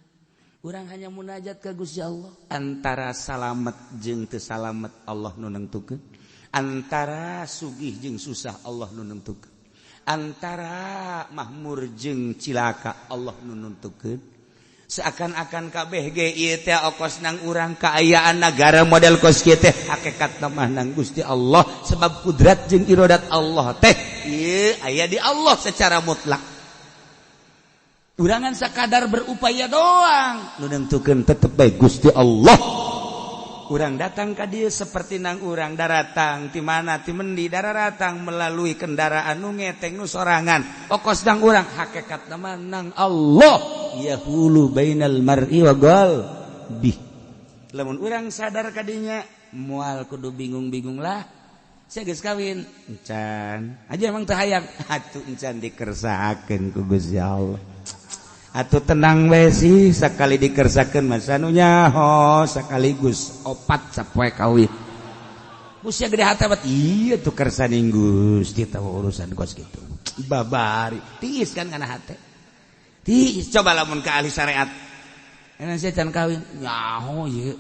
Urang hanya munajat ka Gusti Allah. Antara salamet jeung teu salamet Allah nu nentukeun. Antara sugih jeung susah Allah nu nentukeun. Antara mahmur jeung cilaka Allah nu nentukeun. Seakan-akan kabeh ge ieu teh okos nang urang kaayaan nagara model kos kieu teh hakikatna mah nang Gusti Allah sebab kudrat jeung iradat Allah teh ieu aya di Allah secara mutlak. Urangan sakadar berupaya doang nu nentukeun tetep bae Gusti Allah. Urang datang ka dieu seperti nang urang daratang ti mana ti mendi daratang melalui kendaraan nu ngeteng nu sorangan okos nang urang hakikatna mah nang Allah yahulu bainal mar'i wa qalbi. Lamun urang sadar kadinya moal kudu bingung-bingung lah. Saya geus kawin encan aja emang teu hayang atuh encan dikersakeun ku Gusti Allah. Atuh tenang we sih sakali dikersakeun mah sanu nyaho sekaligus opat sapoe kawin. Gusti gede hate bat ieu tuh kersaning Gusti tahu urusan kos kitu. Babari tiis kan kana hate. Tiis coba lamun ka ahli syariat. Enak sia can kawin nyaho ieu.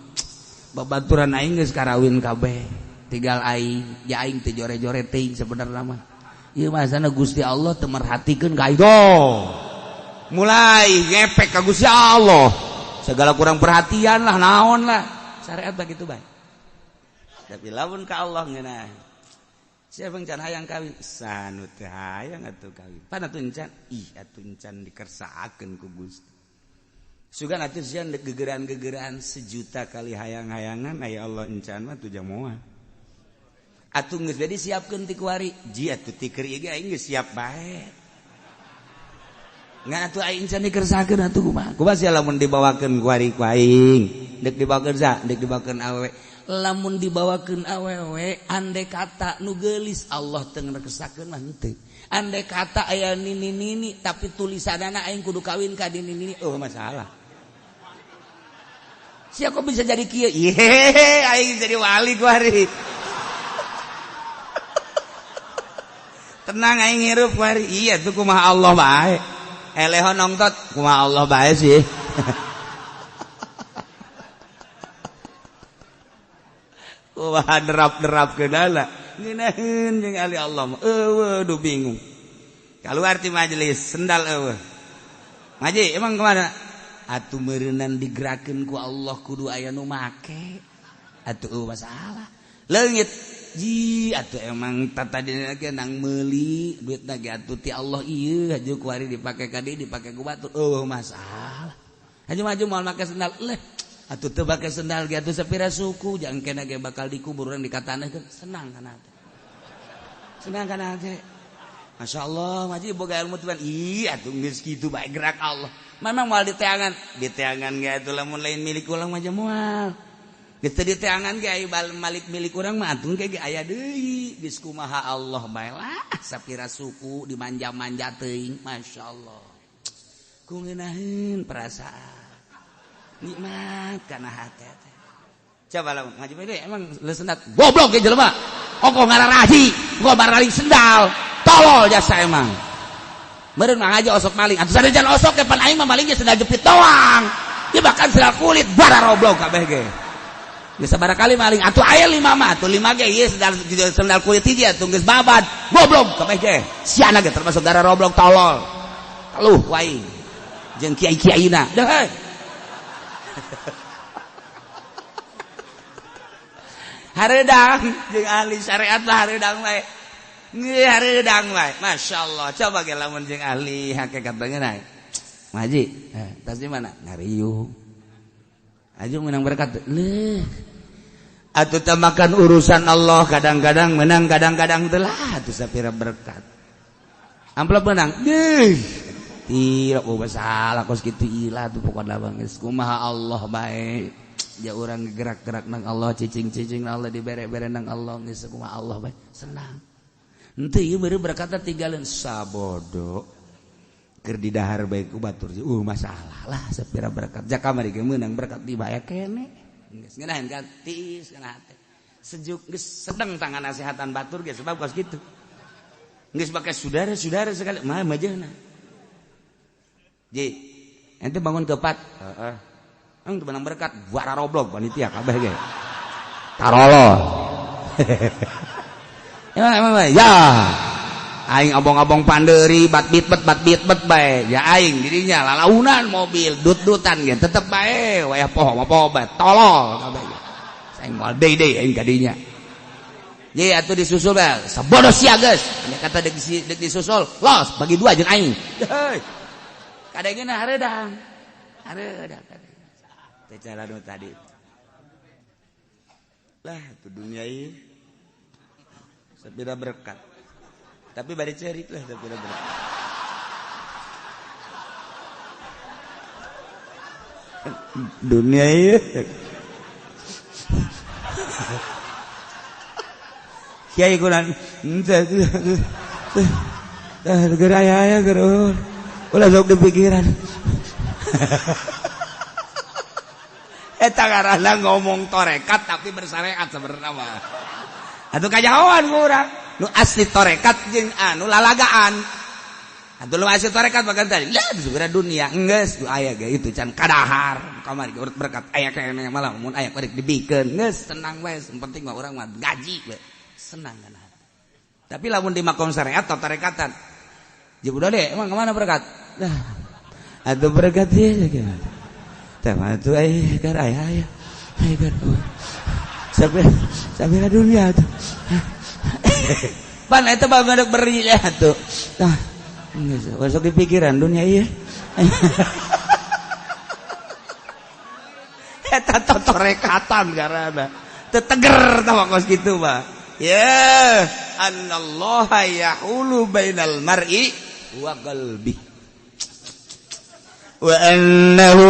Babaturan aing geus karawin kabeh. Tinggal aing, ya aing teu jore-jore teuing sebenarna mah. Ieu mah sana Gusti Allah teu merhatikeun ka aing. Mulai ngepek ka Gusti Allah. Segala kurang perhatian lah naon lah. Syariat begitu bae. Tapi lamun ka Allah ngeunah. Siapa can hayang kawin? Sanu teu hayang atuh kawin. Pan atuh encan? Ih atuh encan dikersakeun ku Gusti. Sugan atuh sia gegeran-gegeran sejuta kali hayang-hayangan aya Allah encan mah tuh jamoan. Atuh geus jadi siapkeun ti kuari. Ji atuh ti keur ieu ge aing geus siap bae. Ngan atuh aing can dikersakeun atuh kumaha? Kumaha sia lamun dibawakeun kuari ku aing? Deuk dibawakeun sa, deuk dibawakeun awewe. Lamun dibawakeun awewe andai kata nu geulis Allah teu ngrekesakeun mah henteu. Andai kata aya nini-nini tapi tulisanana aing kudu kawin ka nini-nini, oh masalah. Sia kok bisa jadi kieu? Yehe, aing jadi wali ku hari. Tenang aing ngirup ku hari. Iya tuh kumaha Allah bae. Eleho nongtot kumaha Allah bae sih. Kumaha derap-derap keunana. Ngeunaheun jeung ahli Allah mah. Eueuh duh bingung. Kaluar ti majelis sendal eueuh. Ngaji emang kemana? Atuh meureunan digerakeun ku Allah kudu aya nu make. Atuh eueuh masalah. Leungit ji atuh emang tatadina ge nang meuli duitna ge atuh ti Allah ieu haju ku ari dipake ka dieu dipake ku batur eueuh masalah. Haju maju moal make sendal leh. Atuh teu make sendal ge atuh sapira suku jangkena ge bakal dikubur urang dikataneuhkeun senang kana teh. Senang kana teh. Masya Allah, ngaji boga ilmu Tuhan. Iya, atuh geus kitu bae gerak Allah. Memang moal diteangan ge atuh lamun lain milik urang mah moal. Geus teu diteangan ge aya malik milik urang mah atuh ge aya deui. Geus kumaha Allah bae lah sapira suku dimanja-manja teuing, Masya Allah. Ku ngeunaheun perasaan. Nikmat kana hate teh. Coba lamun ngaji bae emang lesenat goblok ge jelema. Ongkoh ngararahi, ongkoh baraling sendal. Tolol jasa emang. Meureun mah aja osok maling. Atuh sanajan osok ge pan aing mah malingnya sendal jepit doang. Dia bahkan sendal kulit bara roblok kabeh ge. Geus sabaraha kali maling atuh aya 5 mah atuh 5 ge ieu sendal kulit hiji atuh geus babad. Goblok kabeh ge. Siana ge termasuk gara roblok tolol. Keluh wae. Jeung kiai-kiaina. Deh. Hareudang jeung ahli syariat lah hareudang wae. Nggih hareudang wae. Masyaallah. Coba ge lamun jeung ahli hakikat beungeun. Ngaji, tas di mana? Ngariung. Aju menang berkat. Leuh. Atuh teh makan urusan Allah kadang-kadang menang kadang-kadang teu lah atuh sapira berkat. Amplop menang. Deuh. Tidak masalah kos kitu ilah tuh pokona geus kumaha Allah bae. Ya urang gerak-gerak nang Allah cicing-cicing nang Allah dibere-bere nang Allah geus kumaha Allah bae. Senang. Henteu ieu beureum berkata tinggalin sabodo. Keur didahar bae ku batur masalah lah sapira berkat. Ja kamari ge meunang berkat dibaya kene. Geus ngeunaheun kan tiis kana hate. Sejuk geus sedeng tangan nasehatan batur ge sebab kos kitu. Geus bake saudara-saudara sekali mah majehna. Ji, ente bangun kepat. Heeh. Eng menang berkat buara roblok panitia kabeh ge. Tarolo. Emang ya. Aing abong-abong panderi bat bitbet bae. Ya aing dirinya lalaunan mobil dut-dutan ge tetep bae wayah poho mah poho bae tolol kabeh ge. Aing moal deui aing ka dinya. Ye atuh disusul bae sabodo sia geus. Nya kata deuk disusul, los bagi dua jeung aing. Heuy. Kadangna hareudang. Hareudang teh cara nu tadi. Lah itu dunia ieu. Sapira berkat. Tapi bari cerik lah sapira berkat. Dunia ieu. Kiai kunan henteu. Tah geus aya geus. Ulah sok dipikiran. Eta ngaranna ngomong torekat tapi bersyariat sebenarnya mah. Atuh kajahoan ku urang. Nu asli torekat jeung anu lalagaan. Atuh nu asli torekat bagan tadi. Lah sebenarnya dunia geus du aya ge itu can kadahar. Kamari ge urut berkat aya keneh malah mun aya balik dibikeun geus tenang we, penting mah urang mah gaji we. Senang kana. Tapi lamun di makom syariat atau tarekatan. Ya udah deh, emang kemana berkat? Nah, atau berkat ya gimana? Teh tuh ai gar aya aya. Ai gar. Sampai sampai dunia tuh. Pan eta bae beri ya tuh. Nah, geus masuk di pikiran dunia ieu. Eta totorekatan karena teteger tawa kos kitu mah. Ya, annallaha yahulu bainal mar'i wa qalbi wa annahu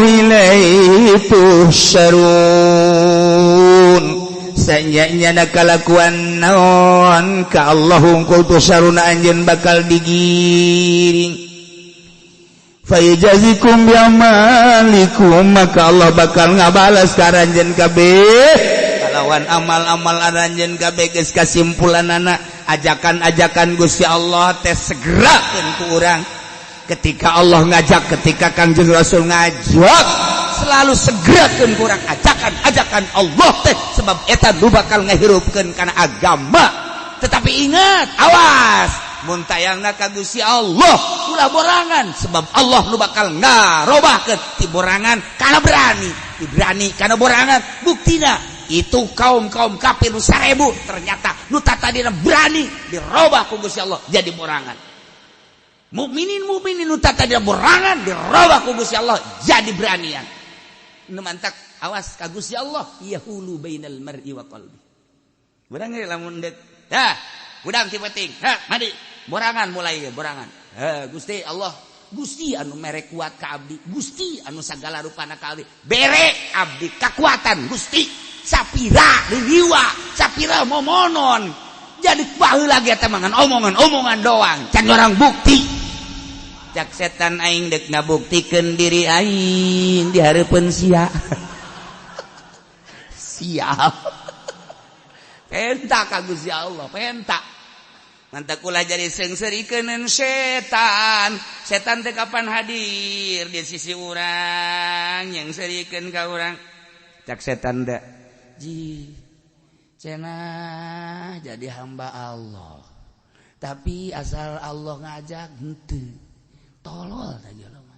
ilaihi tuhsyarun. Sanyanya kalakuan naon ka Allah hungkul tuhsyaruna anjeun bakal digiring. Fayujazikum biamalikum, maka Allah bakal ngabalas ka aranjeun kabeh kalawan amal-amal aranjeun kabeh. Geus kasimpulanana, ajakan-ajakan Gusti Allah teh segerakeun ku urang. Ketika Allah ngajak, ketika Kangjeng Rasul ngajak, selalu segerakeun ku urang ajakan-ajakan Allah teh, sebab eta nu bakal ngahirupkeun kana agama. Tetapi ingat, awas mun tayangna ka Gusti Allah ulah borangan, sebab Allah nu bakal ngarobahkeun ti borangan kana berani, ti berani kana borangan. Buktina itu kaum-kaum kafir nu 1000, ternyata nu tadina berani dirobah ku Gusti Allah jadi borangan. Mukminin mukminin nu tadina borangan dirobah ku Gusti Allah jadi beranian. Nu mantak awas ka Gusti Allah, yahulu bainal mar'i wa qalbi. Urang ge lamun dek dah hudang ti penting, ha mandi borangan, mulai borangan. He Gusti Allah, Gusti anu mere kuat ka abdi, Gusti anu sagala rupana ka abdi, bere abdi kakuatan Gusti. Sapira liwa, sapira momonon. Jadi baheula lagi eta mangan omongan-omongan doang, can orang bukti. Cak setan, aing dek ngabuktikeun diri aing di hareupeun sia. Siap. Penta ka Gusti Allah, penta. Mantak ulah jadi seungseurikeun setan. Setan teh kapan hadir di sisi urang yang serikeun ka urang. Cak setan teh, ji cenah jadi hamba Allah. Tapi asal Allah ngajak henteu. Tolol tah jelema.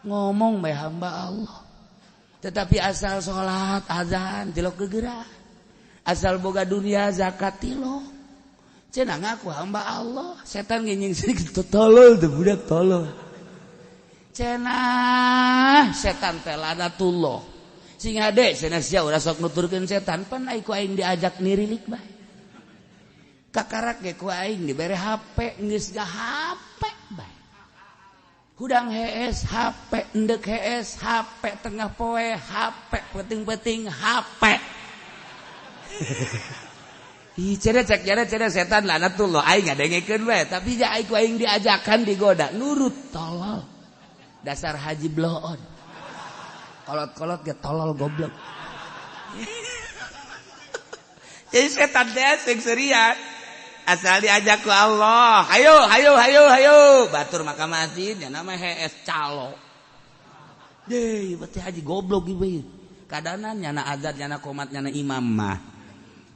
Ngomong bae hamba Allah. Tetapi asal salat azan tilok gegerak. Asal boga dunia zakat tilok. Cenah ngaku hamba Allah, setan nginying sedikit, tolol tuh budak, tolol. Cenah setan teh laknatullah. Sing hade cenah sia ulah sok nuturkeun setan, pan ai ku aing diajak nirilik bae. Kakarak ge ku aing dibere HP, geus ga HP bae. Hudang hees HP, endek hees HP, tengah poe HP, penting-penting HP. Ih, cenah cek jare cenah setan laknatullah, aing ngadengekeun we, tapi ja ku aing diajakan digoda nurut, tolol. Dasar haji bloon. Kolot-kolot ge tolol goblok. Jadi setan teh sing serian. Asal diajak ku Allah, hayo hayo hayo hayo, batur maka masjid ya nama hees calo. Deh, berarti haji goblok ieu. Kadanan nyana azan, nyana komat, nyana imam mah.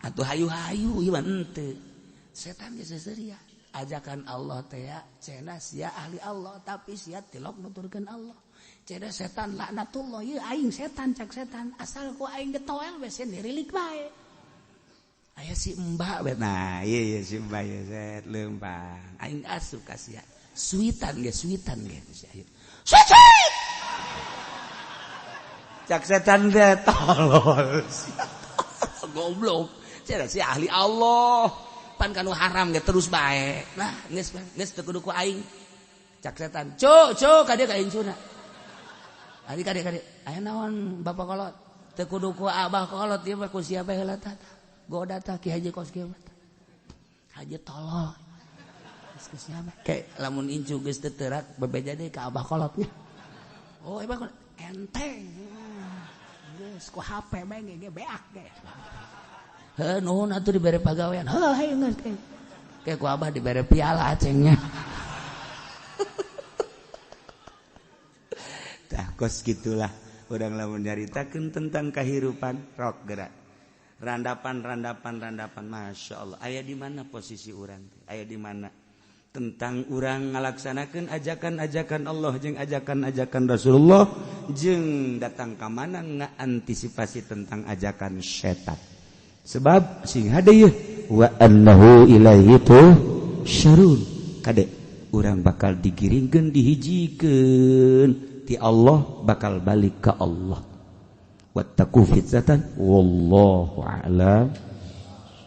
Atuh hayu-hayu ieu mah henteu. Setan ge seseuria. Ajakan Allah teh ya, cenah sia ahli Allah tapi sia tilok nuturkeun Allah. Cenah setan laknatullah, ieu aing setan cak setan, asal ku aing getoel we dirilik bae. Aya si mbak we, nah ieu ieu si mbak ieu set leumpang. Aing asup ka sia. Suitan ge suitan ge sia. Suit suit. Cak setan teh tolol. Goblok. Cenah si ahli Allah. Pan kanu haram ge terus bae. Nah, geus geus teu kudu ku aing. Cak setan, "Cu, cu, ka dieu ka incuna." Ari ka dieu ka dieu. Aya naon bapak kolot? Teu kudu ku abah kolot ieu mah ku siapa heula tah. Goda tah Ki Haji kos kieu mah. Haji tolol. Geus ku siapa? Kayak lamun incu geus teu teurak bebeja deui ka abah kolotnya. Oh, emang enteng. Geus ku HP bae ge beak ge. Heuh, nuhun atuh dibere pagawean. Heuh, hayu geus ke. Kayak ku abah dibere piala acengnya. Tah kos gitulah urang lamun nyaritakeun tentang kahirupan rok gerak. Randapan randapan randapan, Masya Allah. Aya di mana posisi urang teh? Aya di mana tentang urang ngalaksanakeun ajakan-ajakan Allah jeung ajakan-ajakan Rasulullah, jeung datang ka mana ngaantisipasi tentang ajakan setan. Sebab sing hade yeuh wa annahu ilaihi tuhsyarun. Kade urang bakal digiringkeun, dihijikeun ti Allah, bakal balik ke Allah. Wattaqu fitnatan, wallahu a'lam.